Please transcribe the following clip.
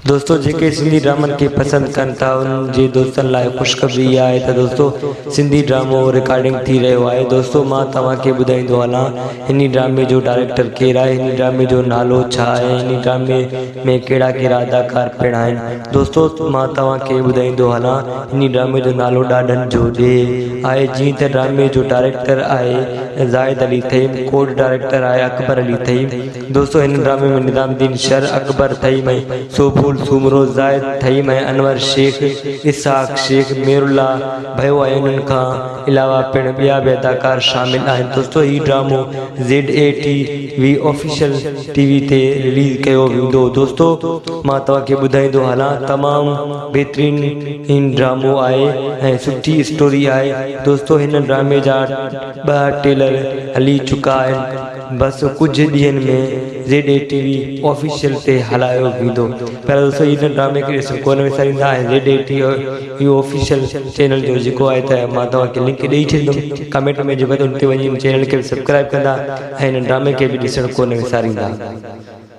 دوستو جيڪي سنڌي ڊرامن کي پسند ڪن ٿا انهن جي دوستن لاء خوشخبري اها آهي ته دوستو سنڌي ڊرامو رڪارڊنگ ٿي رهيو آهي دوستو مان توهان کي ٻڌائيندو هلان انهي ڊرامي جو ڊائريڪٽر ڪير آهي انهي ڊرامي جو نالو ڇا آهي انهي ڊرامي ۾ ڪهڙا ڪهڙا اداڪار پڻ آهن دوستو مان توهان کي ٻڌائيندو هلان انهي ڊرامي جو نالو ڏاڍن جو ڏيهه آهي جيئن ته ڊرامي جو ڊائريڪٽر آهي زاهد علي ٿهيم ڪوڊ ڊائريڪٽر آهي اڪبر علي ٿهيم دوستو هن ڊرامي ۾ نظام الدين شر، اڪبر ٿهيم ۽ سوڀول سومرو، زاهد ٿهيم ۽ انور شيخ، اسحاق شيخ، ميرالله ڀيو ۽ انهن کان علاوه پڻ ٻيا به اداڪار شامل آهن. دوستو هي ڊرامو Z A T V official T V تي رليز ڪيو ويندو. دوستو مان توهان کي ٻڌائيندو هلان تمام بهترين ڊرامو آهي ۽ سٺي اسٽوري آهي. دوستو هن ڊرامي جا ٻه ٽيلر هلي چڪا آهن. بس ڪجهه ڏينهن ۾ Z A T V official تي هلايو ويندو. پيارا دوستو هن ڊرامي کي ڏسڻ ڪونه وساريندا ۽ Z A T V official channel جو جيڪو آهي ته مان توهان کي لنڪ ڏئي ڇڏيندم ڪمينٽ ۾ جيڪو آهي ان تي وڃي ان چينل کي به سبسڪرائب ڪندا ۽ هن ڊرامي کي به ڏسڻ ڪونه وساريندا.